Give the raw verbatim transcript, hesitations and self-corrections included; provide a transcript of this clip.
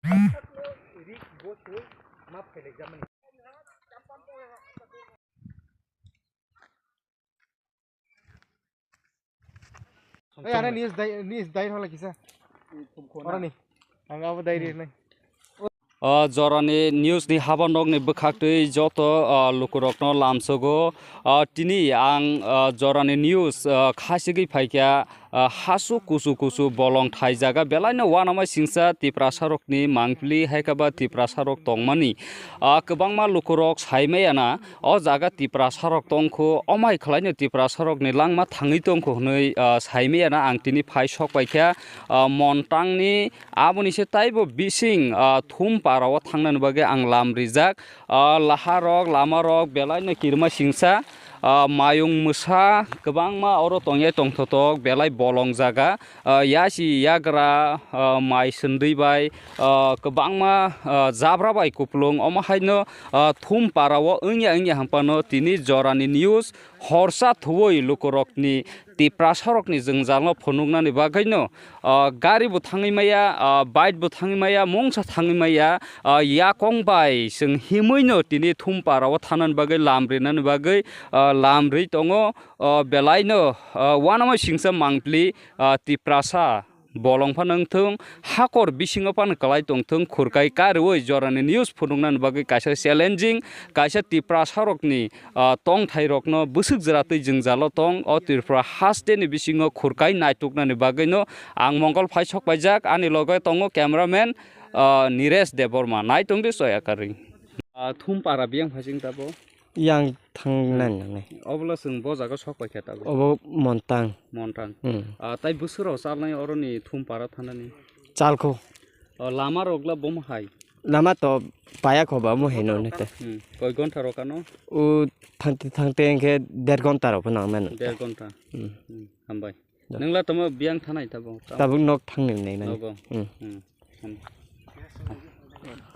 Ei, ane news dai, news dai hola kisa. Ora ni. Ang abo dai ri nai. O jorani news ni haba nokni bwkhaktwi joto, o, lukurokno lamsogo. O, tini ang, o, jorani news, o, khasigwi phaikha, o, hasu kusu kusu bolong thai jaga belaino uanama singsa Tiprasarokni mangpili hai khe ba Tiprasarok tongmani. O, kwbangma lukurok saimaya na. O jaga Tiprasarok tongkho, omai khwlaino Tiprasarokni langma thangwi tongkho hwnwi, ah, saimaya na ang tini phai sok paikha, ah, Montangni aboni se taibo bising, ah, Thumpara o thangnani bagwi ang lam rijak. Ah, laharok, lamarok belaino kirima singsa, ah, mayung mwsa kwbangma oro tongya tongthotok belai bolong jaga. Ah, yasi yagra, ah, mai sundui bai, ah, kwbangma, ah, jabra bai kupulung. Omo haino, ah, Thumpara o wngya wngya hwnphano tini jorani news horsa thuwi lukurokni Tiprasarokni jwngjalno phunuknani bagwino, ah, gari bo thangwi maya, ah, bike bo thangwi maya, mungsa thangwi maya, ah, yakong bai chwng himwino tini Thumpara o thanani bagwi lam rinani bagwi, ah, lam ri tongo. Ah, belaino, ah, uanama singsa mangpili, ah, Tiprasa bolong phano wngthung, hakor bisingo phano kwlai tongthung, khurkai kariui jorani news phunuknani bagwi kaisa challenging, kaisa Tiprasarokni, ah, tongthairokno bwswk jwratwi jwngjalo tong, o Tripura hasteni bisingo khurkai naituknani bagwino ang Mongol phai sok paijak, ani loge tongo cameraman, ah, Niresh Debbarma. Naitongdi soya karwi. Ah, Thumpara biyang phai sing tabo. Yang thang nang nangnai. Obola chwng bo jaga sok paikha tabuk. Obo Montang. Montang. Hmm. Ah, tai bwswk rok chalnai oroni Thumpara thanani? Chalkho. O, lama rok la bomo hai? Lama to paya kho ba mo heno nete. Hmm. Koi gonta rok ano? U thangte thangte engke der gonta rok phano nang mano. Der gonta. Hmm. Hmm. Hambai. Da. Nangla tamo biyang thanai tabo? Tabuk nok thang nang nai mani. Nogo. Hmm. Hmm. Hambai.